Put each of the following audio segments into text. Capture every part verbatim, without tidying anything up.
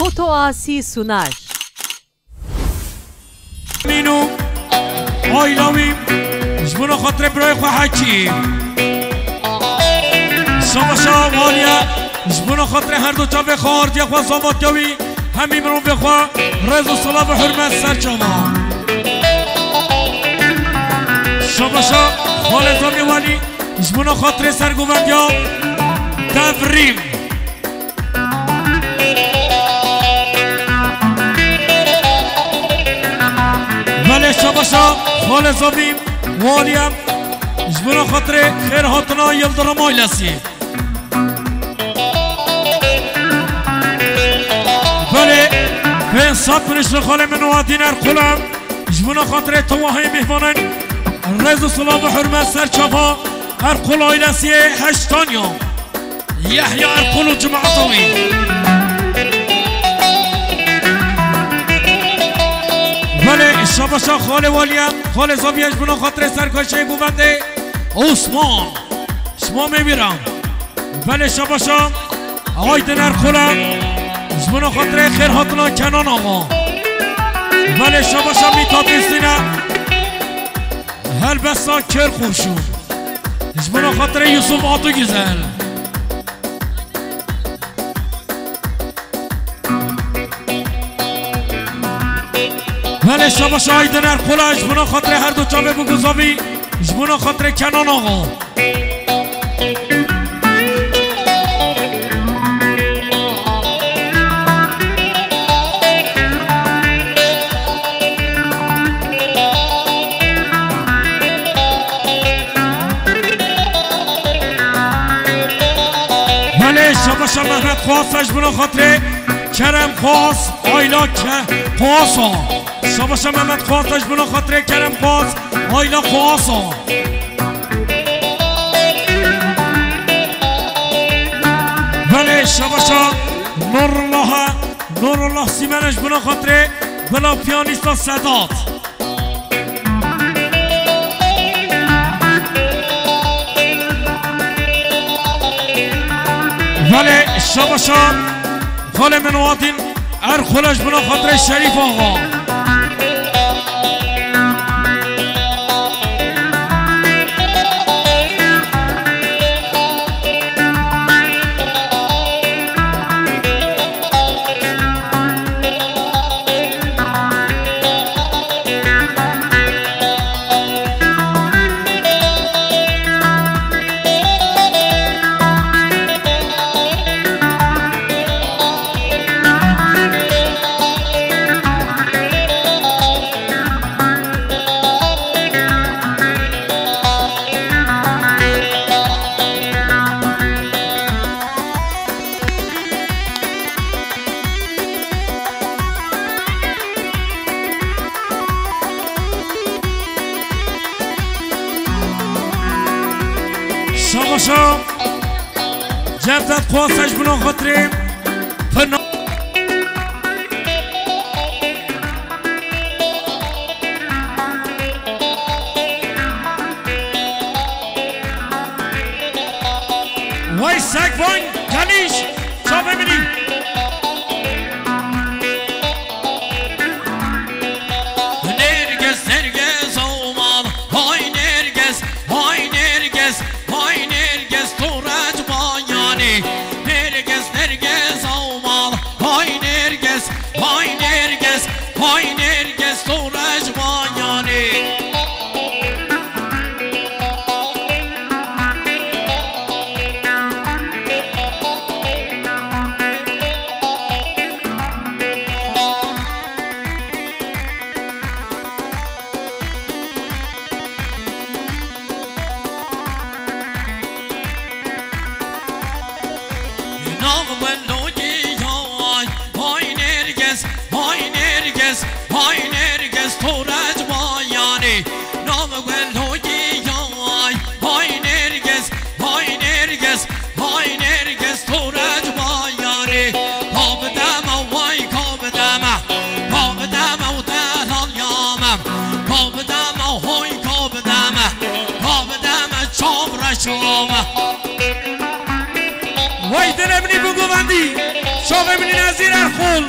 Foto Asi sunar. Mîno, aîla wî, ji bona xatirê birayê xwe Hekîm. Şabaşa waliye, ji bona xatirê her du çavê xwe, ardiya xwe, zavatiya wî, hemî mirovê xwe, rêz û silav û hurmet ser çava. Şabaşa xalê zavê walî, ji bona xatirê sergovendiya Devrîm. Belê şabaşa xalê zavî, waliyem, ji bona xatirê xêr hatina Yildirim aîlesî. Belê, pênc sed kurişli xalê min Nuhaddin Erxulem, ji bona xatirê tewahê mêhvanan, rêz û silav û hurmet ser çava Erxul aîlesiyê Heştanya. Yehya Erkul û cemaeta wî. Belê, şabaşa xalê waliye, xalê zaviye ji bona xatirê serkoşê govendê Osman. Şima mêvîra. Belê, şabaşa Aydin Erkul e, ji bona xatirê xêr hatina Kenan Axa. Belê, şabaşa Mîtat Hüsnîn e, helbesta Kêr Xurşû. Ji bona xatirê Yusuf Atugüzel. Belê şabaş Aydin Erkola, ji bona xatirê her du çavê bû guzavî, ji bona xatirê Kenan Axa. Belê, şabaşa Mehmet Xwas, ji bona xatirê Kerem Xwas, aîla Ke-, Xwasa. Şabaşa Mehmet Xwas, ji bona xatirê Kerem Xwas, aîla Xwasa. Belê, şabaşa Nurullah, Nurullah Sîmen, ji bona xatirê bila piyanîsta Sedat. Belê, şabaşa xalê min Watîn Erxula, ji bona xatirê Şerîf Axa. Şabaşa Cevdet Xwasa, ji bona xatirê Pina. Wey sekvan gelîş çavê min î. Nergis, Nergis, aman, hay Nergis, hay Nergis, hay Nergis, tu recbayanî. Nergis, Nergis, aman, hay Nergis, hay Nergis, hay Nergis, tu recbayanî. Nav welokî hay, hay Nergis, hay Nergis, hay Nergis, tu recbayanî. Nav welokî hay, hay Nergis, hay Nergis, hay Nergis, tu recbayanî. Ka bideme way, ka bideme, ka bideme û delal yame, ka bideme hoy, ka bideme, ka bideme çav reşame. Wey dilê min î bigovendî, çavê min î ez Erxol.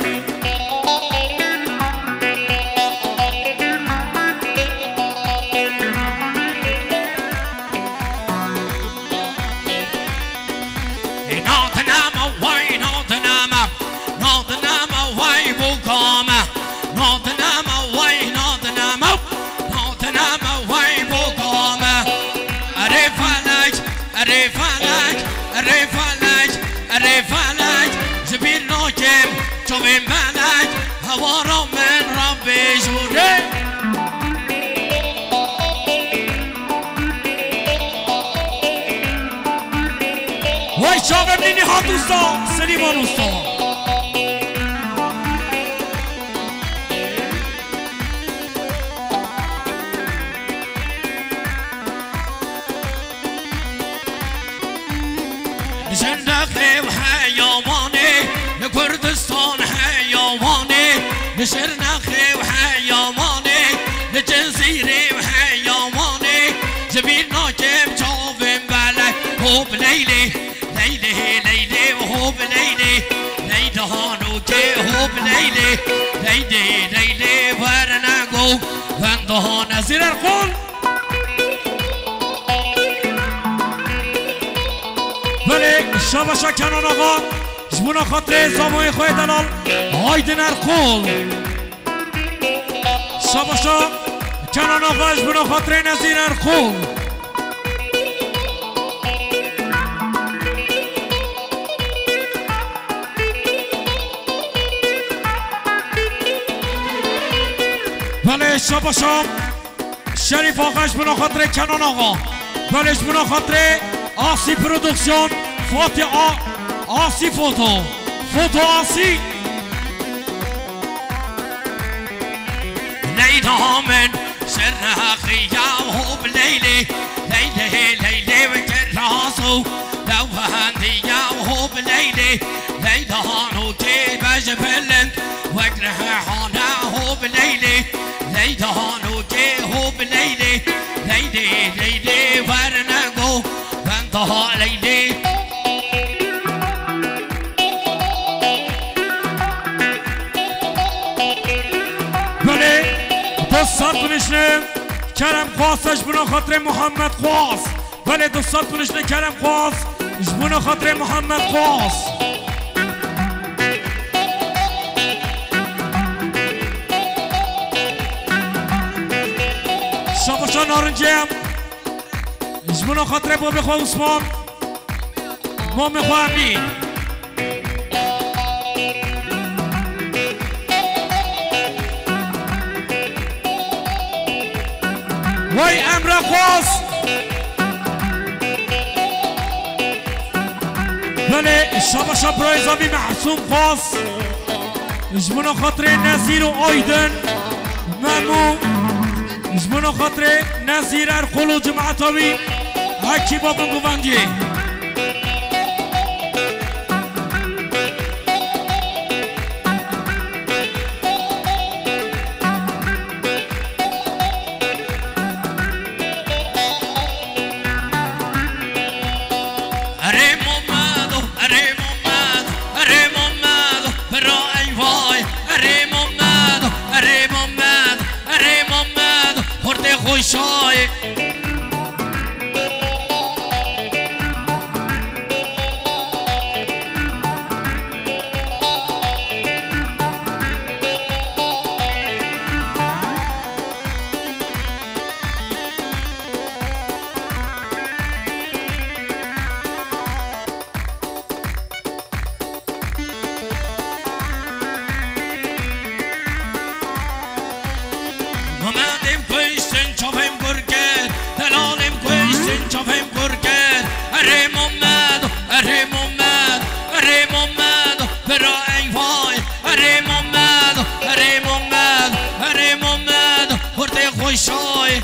Nadinama way, nadinama, nadinama way bokama. Nadinama way, nadinama, nadinama way bokama. Erê felek, erê felek, erê felek, erê felek, ji bîr nakim çavên belek, hewara min Rebbê jûrê. Vay çavê min Nîhat Usta, Silîman Usta. Li Şirnexê û heya Wanê, li Kurdistan heya Wanê, li Şirnexê û heya Wanê, li Cizîrê û heya Wanê, ji bîr nakim çavên belek, hop Leylê, Leylê, Leylê, hop Leylê, Leyla Hanûkê, hop Leylê, Leylê, Leylê, werne go, wenda Nezîr Erxol. Belê, şabaşa Kenan Axa, ji bona xatirê zamoyê xwe delal, Aydin Erxol. Şabaşa Kenan Axa, ji bona xatirê Nezîr Erxol. Belê, şabaşa. Şerîf Axa ji bona xatirê Kenan Axa. Belê ji bona xatirê Asî Produksiyon, Fatih A-, Asî Foto. Foto Asî. Leyla min Şirnexî ya hop Leylê, Leylê, Leylê we kir razû, Lewhendiya hop Leylê, Leyla Hanûkê bej bilind, wek Rihana hop Leylê. Leyla Hanûkê hop Leylê, Leylê, Leylê werne go, wenda Leylê. Belê, dost sar binişne, Kerem Xwas, ji bona xatirê Muhammed Xwas. Belê, dost sar binişne, Kerem Xwas, ji bona xatirê Muhammed Xwas. Şabaşa Narincê, ji bona xatirê babê xwe Osman, mamê xwe Emîn. Vay Emre Xwas. Belê, şabaşa birayê zavî Mehsûm Xwas. Ji bona xatirê Nezîr û Aydin, Memû. Ji bona xatirê Nezîr Erxol û cemaeta wî, hekî babin govendiyê. Erê Muhammedo, erê Muhammedo, erê Muhammedo, bira ey vay. Erê Muhammedo, erê Muhammedo, erê Muhammedo, xortê xweşayê. Muhammedê kuştin çavêm kur kir, delalê kuştin çavêm kur kir. Erê Muhammed, erê Muhammed, erê Muhammed, bira ey vay. Erê Muhammed, erê Muhammed, erê Muhammed, xortê xweşayê.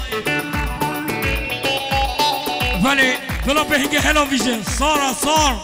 Belê, bila bêhingê hela vîje, sar a sar.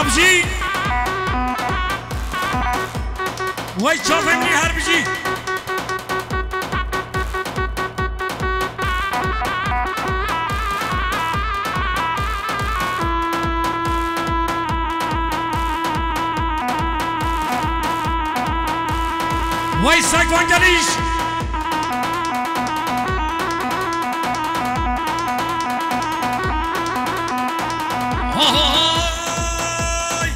Abjî. Wey çavên wî her bijî. Wey Seyf Angelîş. Hay!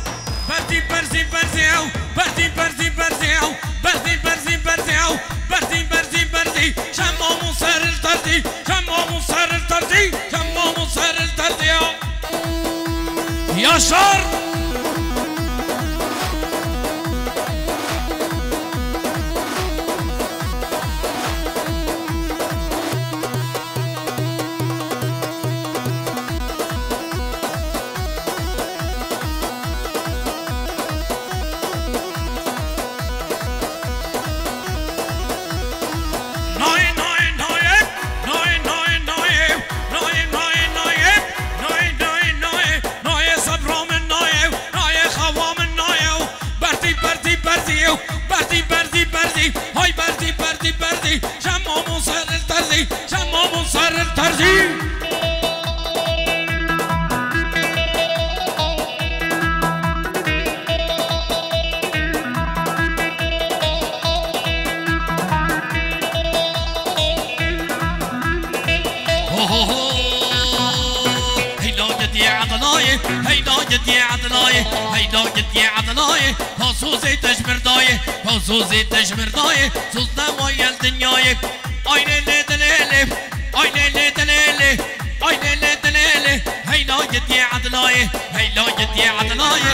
Berzî, berzî, berzî ew. Berzî, berzî, berzî ew. Berzî, berzî, berzî ew. Berzî, berzî, berzî. Şemamû seril terzî. Şemamû seril terzî. Şemamû seril terzî ya. Yaşar! Berzî, berzî, berzî, berzî, berzî, berzî, hay berzî, berzî, berzî, şemamû seril terzî, şemamû seril terzî. Ho, ho, ho. Heyla gidiyê Edlayê, heyla gidiyê Edlayê, heyla gidiyê Edlayê. Hasûzê te ji mir dayê, hasûzê te ji mir dayê. Soz nemaye li dinyayê. Ay lê lê dilê lê, ay lê lê dilê lê, ay lê lê dilê lê. Heyla gidiyê Edlayê, heyla gidiyê Edlayê.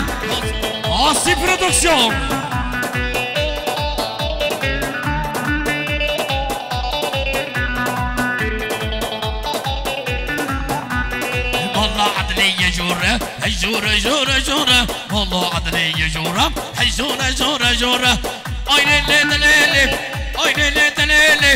Asî Production. Mala Edlê ye jor e, hey jor e, jor e, jor e. Mala Edlê ye jor e, hey jor e, jor e, jor e. Ay lê lê dilê lê, ay lê lê dilê lê,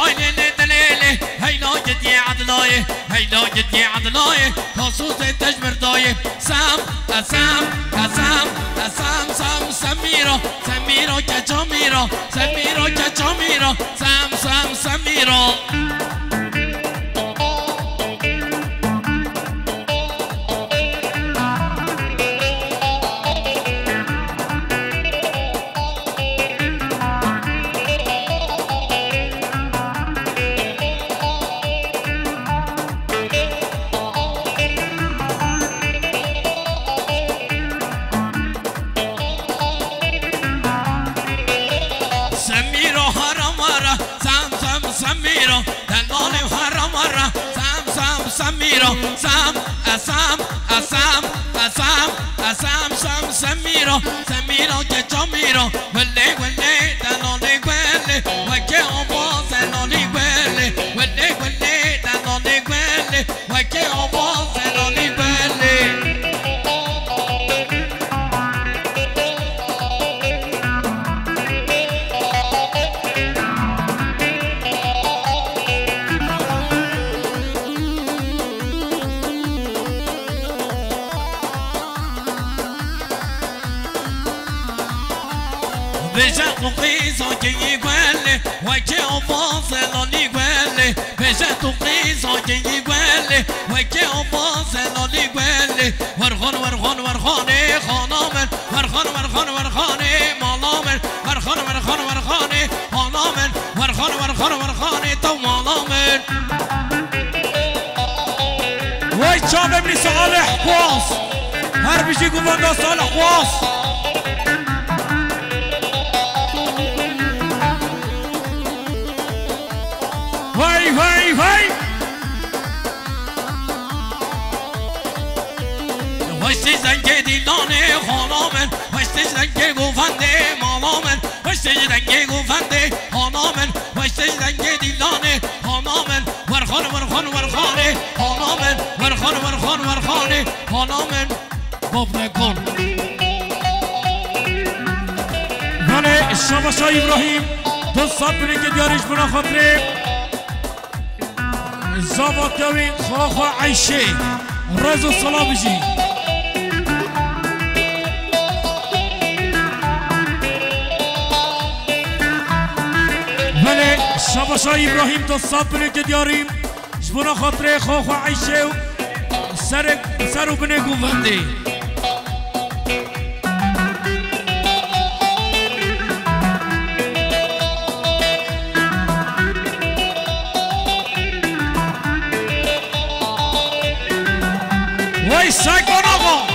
ay lê lê dilê lê. Heyla gidiyê Edlayê, heyla gidiyê Edlayê. Hasûzê te ji mir dayê. Sem, e Sem, e Sem, e Sem, Sem, Semîra, Semîra, keça Mîra, Semîra, keça Mîra, Sem, Sem, Semîra. Semîro haram wara, Sem, Sem, Semîro. Delalê haram wara, Sem, Sem, Semîro. Sem, e Sem, e Sem, e Sem, e Sem, Sem, Semîro. Semîro keça Mîro. Welê, welê, delalê welê. Wekê ava zelalê welê. Welê, welê, delalê welê. Wekê ava zelalê welê. Bêje tu qîza keyî welê, wekê ava zelalî welê. Bêje tu qîza keyî welê, wekê ava zelalî welê. Werxan, werxan, werxanê xana min. Werxan, werxan, werxanê mala min. Werxan, werxan, werxanê xana min. Werxan, werxan, werxanê tew mala min. Wey çavê min Salih Xwas. Her bijî govenda Salih Xwas. Vay, vay, vay! Weştê zengê dîlanê xana min, weştê zengê govendê mala min, weştê zengê govendê xana min, weştê zengê dîlanê xana min. Werxan, werxan, werxanê xana min, werxan, werxan, werxanê xana min. Bavrekon. Belê, Şabaşa Îbrahîm, du sed binekê diyarî ji bona xatirê zava tewî xaxa Eyşê. Rez û sela bijî. Şabaşa Îbrahîm, tu sed binê ki diyarîm. Ji bona xatirê xwe, xwe Eyşê û serê, ser û binê govendê. Wey Seyfan Axa!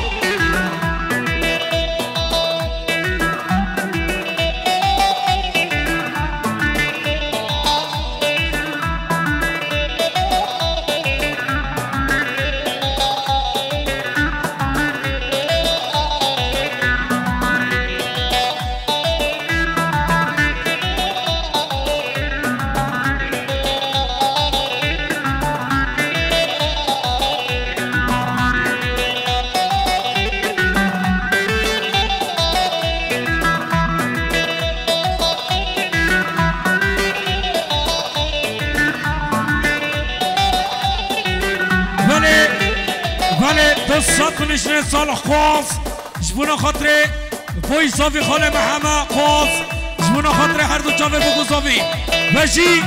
Belê, belê, tu sed binêşinê Salih Xwaz. Ji bona xatirê boy zavî xalê me heme Xwaz. Ji bona xatirê her du çavê bigo zavî. Vejî.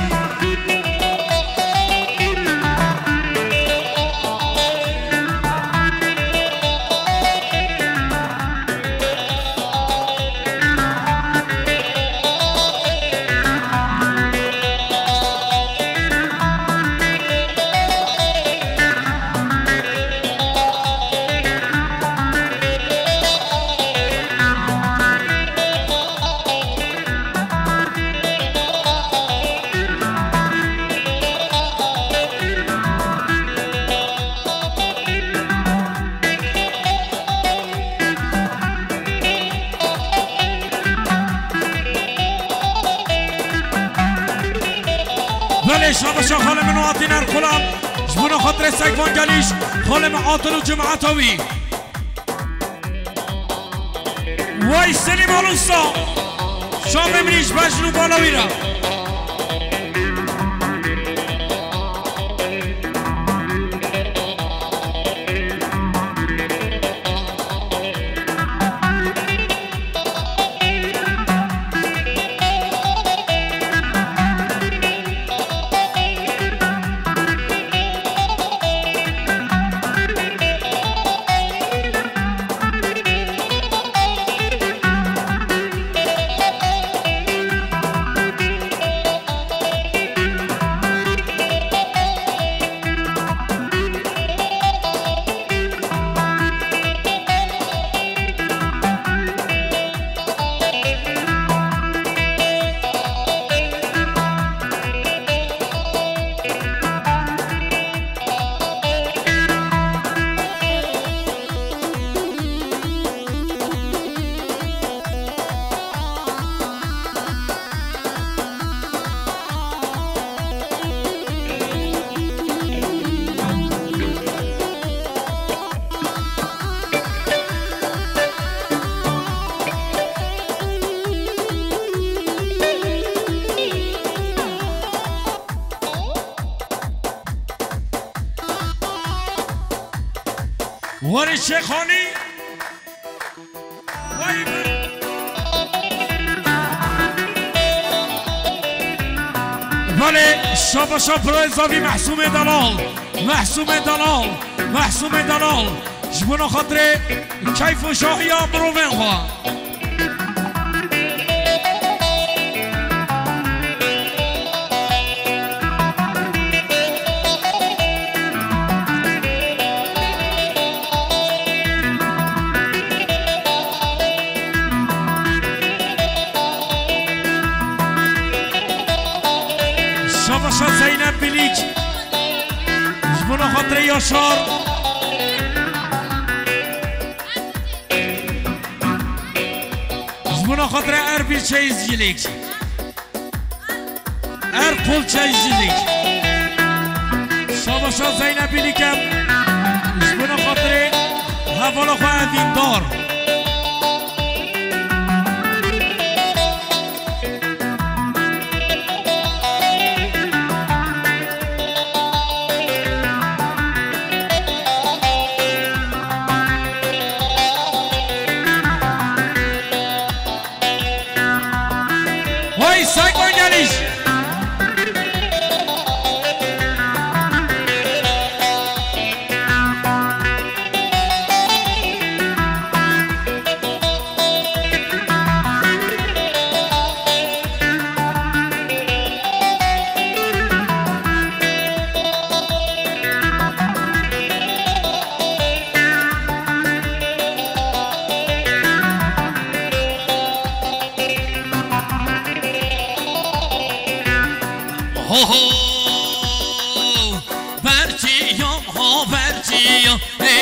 Belê, şabaşa xalê min Atîn Erkulan, ji bona xatirê Seyf Vangelîş, xalê min Atil û cemaeta wî. Wey Selîm Alusa, çavê min î ji bejn û bala wî re. Warê Şêxanî. Belê, şabaşa birayê zavî Mehsûmê Delal. Mehsûmê Delal. Mehsûmê Delal. Ji bona xatirê keyf û şahiya mirovên xwe. Şabaşa Zeynep Bilîk. Ji bona xatirê Yaşar. Ji bona xatirê Erbil Çeyizcilîk. Erkul Çeyizcilîk. Şabaşa Zeynep Bilîk em. Ji bona xatirê hevala xwe Evîndar. Wey Seyf Vangelîş! ya, ê